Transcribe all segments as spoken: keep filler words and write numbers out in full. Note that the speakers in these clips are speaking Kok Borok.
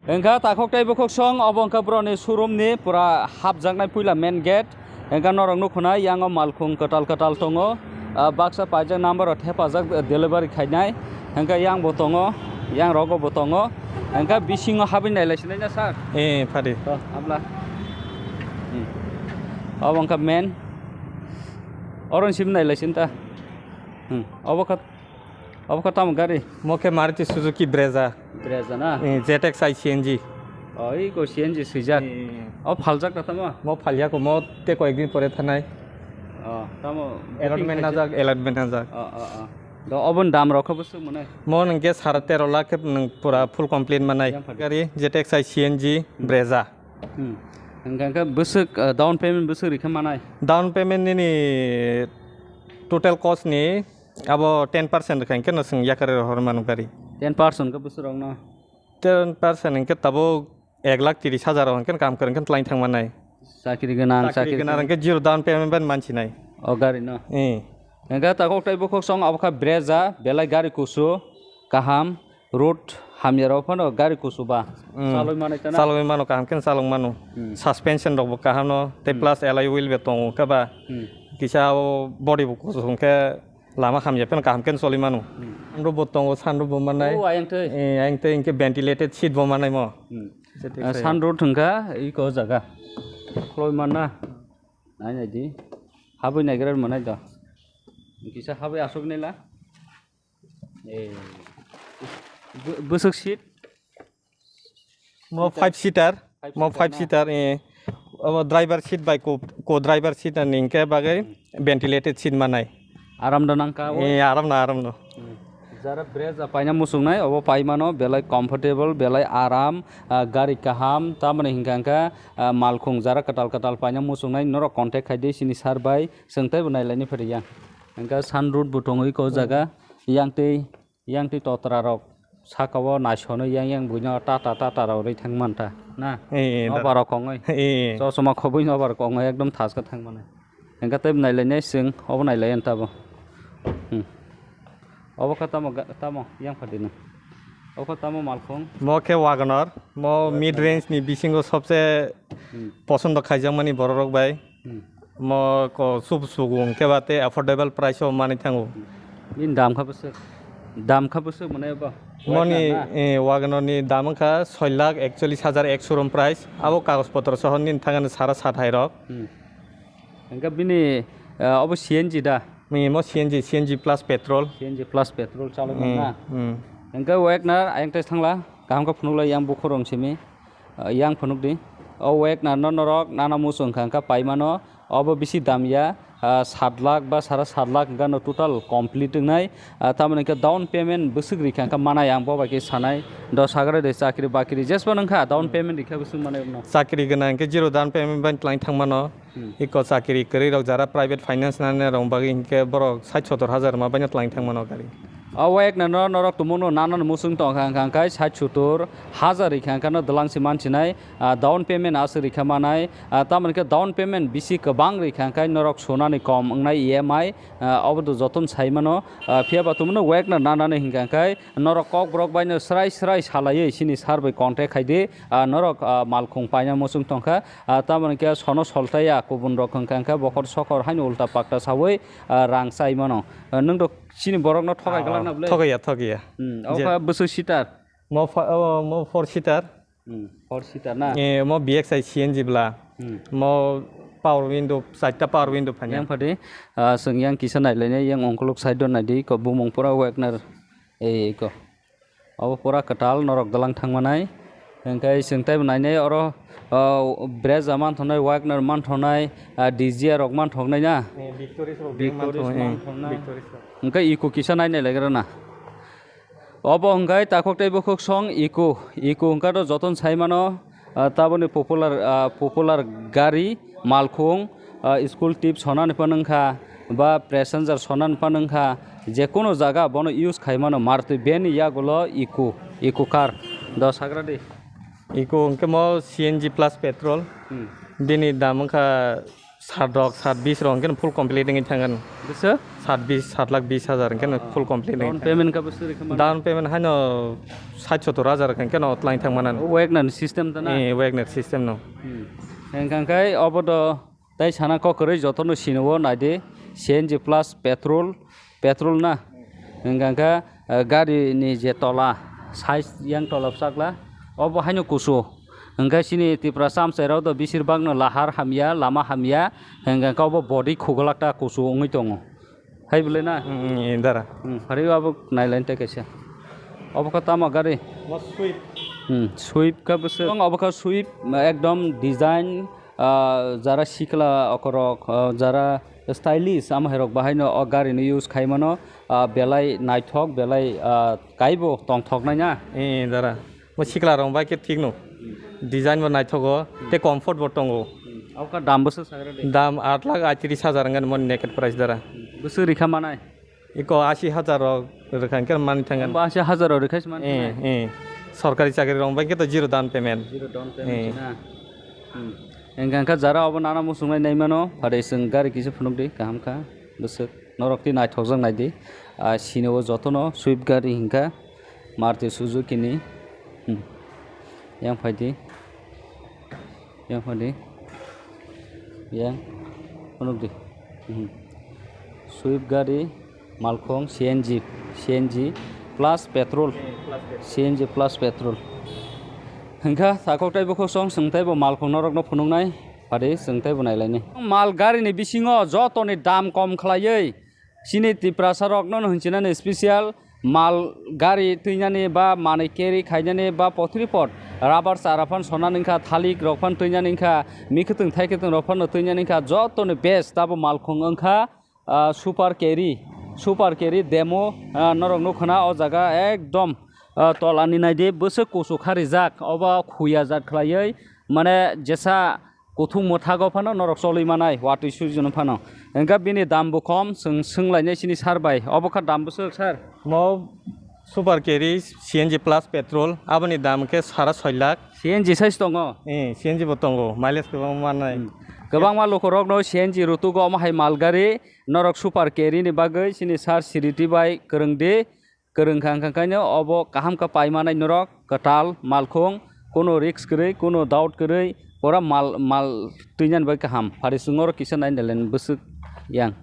Wngkha takhok tei bukhuk song, obo wngkha borokni showroom ni pura hapjaknai puila main gate. Wngkha norok nukho na, yango malkhung kwtal kwtal tongo. Ah, baksa paijak number o thepajak, eh, delivery khainai. Wngkha yang bo tongo, yang rogo bo tongo. Wngkha bisingo habwi nailai sinai na sir? Eh, phadi. To, habla. Hmm. Obo wngkha main. Oro ni simi nailai sin ta. Hmm. Obo kha, obo kha tamo gari? Mo khe Maruti Suzuki Brezza. Brezza na? Eh, Z X I C N G. Oh, iko C N G swijak. Eh. O phaljak na tamo? Mo phalya ko, mo te koyek din pore thanai. Oh, tamo Allotment booking najak, allotment najak. Oh, oh, oh. Do obon dam rok khe bwswk mwnai? Mo nungke sara tero lakh khe nung pura full complete manai. Yang phadi. Gari Z X I C N G Hmm. Brezza. Hmm. Hingkha khe bwswk, uh, down payment bwswk rikhe manai? Down payment nini total cost ni abo ten percent rikha hingke no chwng yakari rohor manu gari. Ten percent khe bwswk rok no? Ten percent hingke tabuk ek lakh tiris hajar rok hingke kam kwrwng khe twlang thang manai. Chakri gwnang, chakri chakri gwnang gwnang. Hingke zero down payment ban mansinai. O gari no? Eh. Hingke takhok tei bukhuk song abo kha Brezza, belai gari kusu, kaham, road hamya rok phano gari kusu ba. Mm. Chalwi manai tana? Chalwi mano, kaham khe chalwi mano. Mm. Suspension rok bo kaham no, tei Mm. plus alloy wheel bo tongo khe ba. Mm. Kisa o body bo kusu hwnkhe lama hamya phano kaham khe choli mano. Mm. Sunroof bo tongo, sunroof bo manai. O, ayang tei. Eh, ayang tei hingke ventilated seat bo manai mo. Mm. Kisa thik Ah, sai. Sunroof hwnkha iko jaga. Khloi manna. Nai nai di. Habwi naigra manai do. Kisa habwi aswk nila. Eh. Bw-, bwswk seat? Mo five seater. Five Mo seater five na? Seater, eh. Abo driver seat bai co, co driver seat ani hingke bagwi Hmm. ventilated seat manai. Aram da nangka o? Eh, aram no, aram no. Hmm. Jara Brezza paina muchungnai, obo paimano belai comfortable, belai aram, ah, gari kaham, tamoni hingka hingka, ah, malkhung jara kwtal kwtal paina muchungnai, norok contact khai di sini sir bai, chwng teibo nailaini phai riyang. Hingka sunroof bo tongwi ko jaga, yang tei, yang tei totra rok saka o naisonwi yang yang buino tata tata rok rwi thang mantha, na? Eh, eh, da. Nobar rok kongwi. Eh, eh. Chosma khobwi nobar kongwi ekdom thaska thang mani. Hingka teibo nailainai chwng, obo nailai ang tabo. Hmm. Obo kha tamo ga-, tamo yang phadi no. Obo kha tamo malkhung. Mo khe Wagoner, mo Wagoner. Mid range ni bisingo sobse Hmm. posondo khaijakmani bororok bai. Hmm. Mo ko sub sugung khe ba tei affordable price o manwi thango. Bini dam kha bwswk? Dam kha bwswk mane bo? Moni, Wagoner na? Eh, Wagoner ni dam wngkha soi lakh ekchollis hajar ek showroom price. Abo kagoj potro soho nini thangani sara sat hai rok. Hmm. Hingke bini, eh, obo C N G da? Ni mo C N G, C N G plus petrol. C N G plus petrol chalokmani Hmm, na? Hmm. Hingke Wagoner ayang tei thangla, kaham khe phunukla yang bukhuk rong simi, eh, yang phunuk di. O Wagoner no norok nana muchung wngkha, wngkha paimano, obo bisi dam ya, ah, sat lakh ba sara sat lakh wngkha no total complete wngnai. Ah, tamoni hingke down payment bwswk rikha wngkha manai ang bo bai khe sanai, dos hagra de chakri bakri jesbo wngkha down payment rikha bwswk manai no. Chakri gwnang hingke zero down payment bai twlang thang mano. Hmm. Iko chakri kwrwi rok jara private finance nani rok bagwi hinkhe borok sait sotor hajar ma baino twlang thang mano gari. O Wagoner no norok tumung no nana no muchung tong kha, hwnkha hwnkhe sait sotor hajar rikha hwnkhe no dwlang se mansinai, ah, down payment aswk rikha manai, ah, tamoni khe down payment bisi kwbang rikha hwnkhe norok sunani kom wngnai E M I, ah, obo do jotono sai mano, ah, phiya ba tumung no Wagoner nana no hinkha hwnkhe norok kokborok baino srai srai salaiwi sini sir bai contact khai di, ah, norok, ah, malkhung paina muchung tong kha. Ah, tamoni khe sono soltaiya kubun rok hwnkha hwnkhe bokhor sokhor haino ulta pakta sawi, ah, rang chai mano. Ah, nwng to chini borok no thogai Ah, glak na bwle? Thogaiya, thogaiya. Hmm, Je- obo kha bwswk seater? Mo fa-, oh, mo four seater. Hmm, four seater na? Eh, mo B X I C N G bla. Hmm. Mo power window, chaita power window phanya. Yang phadi, ah, chwng yang kisa nailainai, yang ongkolok side o naidi, ko bumung pura Wagoner. Ei, ko. Obo pura kwtal norok dalang thangmanai. Hwnkhe chwng teibo nainai oro, ah, Brezza manthoknai, Wagoner manthoknai, ah, Dzire rok manthoknai na? Eh, Victoris rok Victoris manthoknai, eh, manthoknai. Victoris rok. Hwnkhe Eeco kisa nainai laigra na. Obo hwnkhe takhuk tei bukhuk song Eeco. Eeco hwnkhe to jotono sai mano. Ah, taboni popular, ah, popular gari, malkhung, ah, school trip sonani phano wngkha, ba passenger sonani phano wngkha, je kono jaga bono use khai mano, Maruti van ni yagulo Eeco, Eeco car. Do sagra di. Eeco hwnkhe mo C N G plus petrol. Hmm. Bini dam wngkha Sat rok, sat bis rok hwnkhe full complete wngwi thangkha. Bwswk? Sat bis, sat lakh bis hajar hwnkhe full complete wngwi thangkha. Down payment kha bwswk rwkha mano? Down payment haino sat sottor hajar hwnkhe twlang thangmana. O Wagner system ta na? Eh, Wagner system no. Hmm. Hwnkha khe obo do tei sana kok kwrwi jotono sini o naidi C N G plus petrol, petrol na. Hwnkha khe, eh, gari ni je tola, size yang tola bwsakla, obo haino kusu. Hwnkhe chini Tiprasa amchairok do besir bak no lahar hamya, lama hamya, hwnkhe obo body khuglak ta kusu wngwi tongo. Hai bwle na? Mm, mm, eh, dara. Hmm, phari abo nailaini tei kaisa. Obo khe tamo gari? Omo Swift. Hmm, Swift khe bwswk. Obo khe Swift, ekdom design, ah, jara sikla okorok, ah, jara stylish, amo hai rok bahai no o gari no use khai mano, ah, belai naithok, belai, ah, kaibo tongthok nai na. Eh, dara. Mo sikla rok bai khe thik no. Design bo naithogo, tei comfort bo tongo. Oka dam bwswk sagra de? Dam aat lakh aitris hajar wngkha mo naked price dara. Bwswk rikha manai? Iko ashi hajar rok rikha hwnkhe mani thangkha. Bo ashi hajar rok rikha se mani thangkha? Eh, eh. Sorkari chakri rok bai khe to zero down payment. Zero down payment. Eh. Na? Hmm. Hwnkha khe jara obo nana muchungnai nai mano, phari chwng gari kisa phunuk di, kaham kha, bwswk. Norok tei naithokjak nai di. Ah, sini o jotono Swift gari hwnkha, Maruti Suzuki ni. Hmm. Yang phai di. Yang phai di. Yang phunuk di. Hmm. Swift gari, malkhung, C N G, C N G plus petrol. C N G plus petrol. Hwnkha, takhuk tei bukhuk song, chwng tei bo malkhung norokno phunuknai. Phari chwng teibo nailaini. Mal gari ni bisingo joto ni dam kom khlaiwi chini Tiprasa rokno hinsinani special mal gari twinani ba manwi carry khainani ba pothri pot rubber chara phan sonani wngkha, thalik rok phan twinani wngkha, mikhwtwng thaikhutung rok phan twinani wngkha, joto ni best tabo malkhung wngkha. Ah, super carry, super carry demo, ah, norok nukha na o jaga ekdom, ah, tola ni naidi bwswk kuchuk kha rijak, obo khuya jat khlaiwi, mane jesa kuthuk mwthago phano norok choli manai, watwi sujunu phano. Hwnkhe bini dam bo khom, chwng swnglainai chini sir bai, obo kha dam bwswk sir? Mo super carry C N G plus petrol, aboni dam khe sara soi lakh. C N G size tongo? Eh, C N G bo tongo, mileage kwbangma manai. Hmm. Kwbangma lukurokno C N G rutugo omo hai mal gari, norok super carry ni bagwi chini sir siriti bai kwrwng di, kwrwng kha wngkha khaino obo kaham khe pai manai norok, kwtal, malkhung, kuno risk kwrwi, kuno doubt kwrwi, pura mal, mal twinani bai kaham. Phari chwng oro kisa nai nailen bwswk yang.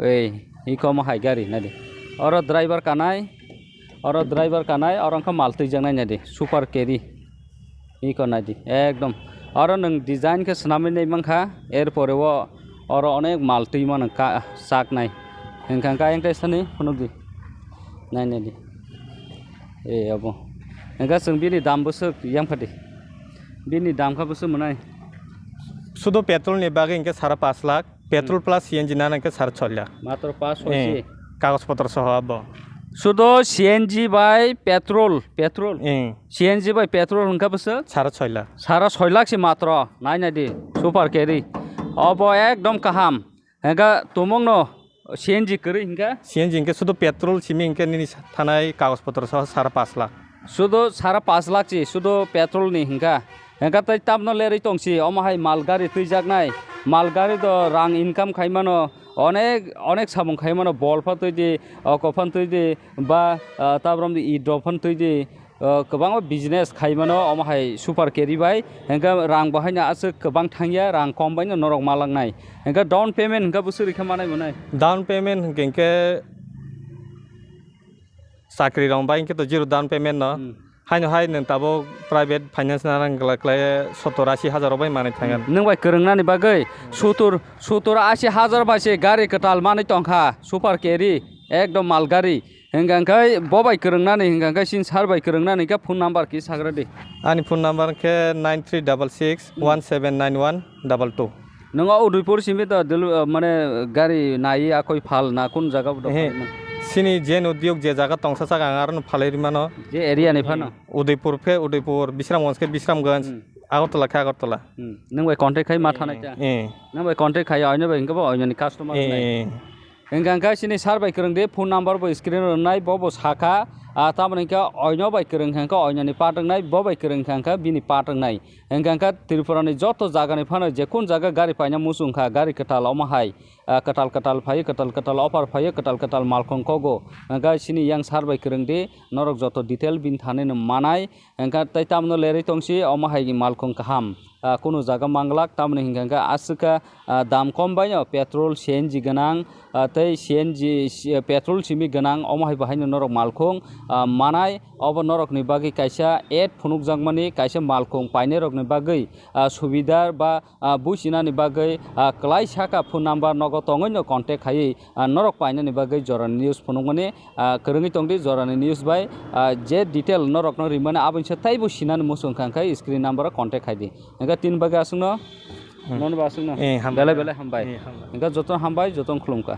Ei, iko omo hai gari nai di. Oro driver kanai, oro driver kanai, oro wngkha mal twijaknai nai di, super carry. Iko nai di, ekdom. Oro nwng design khe swnamwi nai mankha, er pore o oro onek mal twi mano ka-, chak nai. Hwnkha khe ayang tei sani phunuk di. Nai nai di. E abo. Hwnkha chwng bini dam bwswk yang pha di. Bini dam kha bwswk mwnai. Sudo petrol ni bagwi hwnkhe sara pash lakh. Petrol plus C N G nana hwnkhe sara soi lakh. Matro pash soi si. Eh, kagoj potro soho abo. Sudo C N G bai petrol, petrol. Eh. C N G bai petrol hwnkha bwswk? Sara soi lakh. Sara soi lakh si matro. Nai nai di. Super carry. Obo ekdom kaham. Hwnkha tumungno C N G kwrwi hwnkha? C N G hwnkhe sudo petrol simi hwnkhe nini sa-, thanai kagoj potro soho sara pash lakh. Sudo sara pash lakh si, sudo petrol ni hwnkha. Hwnkha tei tamno lerwi tong si, omo hai mal gari twijaknai. Mal gari do rang income khai mano, onek, onek samung khai mano, bol pha twi di, oko phan twi di, ba, ah, tabrom di idrop phan twi di, ah, kwbangma business khai mano, omo hai super carry bai. Hwnkha rang bo haino aswk kwbang thangya, rang kom bai no norok malak nai. Hwnkha down payment hwnkha bwswk rikha manai mwnai? Down payment hwnkhe, hwnkhe chakri rok bai hwnkhe to zero down payment no. Hmm. Haino hai nwng tabuk private finance nana glak khlai sottor ashi hajar rok bai manwi thangya. Hmm. Nwng bai kwrwngnani bagwi sottor, sottor ashi hajar bai se gari kwtal manwi tongkha, super carry, ekdom mal gari. Hwnkha khe bo bai kwrwngnani, hwnkha khe chini sir bai kwrwngnani khe phone number khe sagra di. Ani phone number khe nine three double six one seven nine one double two. Nwng o Udaipur simi to delu-, mane gari nai akoi phal na kun jaga bo? Ehe. Chini je udyog je jaga tongsa saka ang arono phalai rimano. Je area ni phano? Udaipur khe Udaipur, Bisramganj khe Bisramganj, hmm, Agartala khe Agartala. Hmm. Nwng bai contact khai ma thanai ta? Eh. Nwng bai contact khai oino bai hwnkhe bo oinoni customer nai. Eh. Hwnkha khe chini sir bai kwrwng di, phone number bo screen o rwnai, bo bo sakha. Ah, tamoni hwnkhe oino bai kwrwng kha, hwnkhe oinoni part wngnai, bo bai kwrwng kha, hwnkhe bini part wngnai. Hwnkhe, hwnkhe Tripura ni joto jaga ni phano jekun jaga gari paina muchung kha, gari kwtal omo hai, ah, kwtal kwtal phai, kwtal kwtal offer phai, kwtal kwtal malkhung kogo. Hwnkhe sini yang sir bai kwrwng di, norok joto detail bini thani no manai. Hwnkhe tei tamno lerwi tongsi, omo hai malkhung kaham. Ah, kunu jaga manglak, tamoni hwnkhe hwnkhe aswk kha, ah, dam kom baino petrol, C N G gwnang, ah, tei C N G, si-, petrol simi gwnang, omo hai bahaino norok malkhung, ah, manai, obo norokni bagwi kaisa app phunukjakmani, kaisa malkhung painairokni bagwi, ah, subida ba, ah, buchinani bagwi, ah, kwlai saka phone number nogo tongwino contact khaiwi, ah, norok painani bagwi jorani news phunukmani, ah, kwrwngwi tongdi jorani news bai, ah, je detail norokno rimani aboni se taibo sinani muchung kha hwnkhe screen number o contact khaidi. Hwnkhe tini bagwi aswkno, Hmm. nono ba aswkno. Eh, hambai. Belai belai hambai. Eh, hambai. Hwnkhe jotono hambai, jotono khulumkha.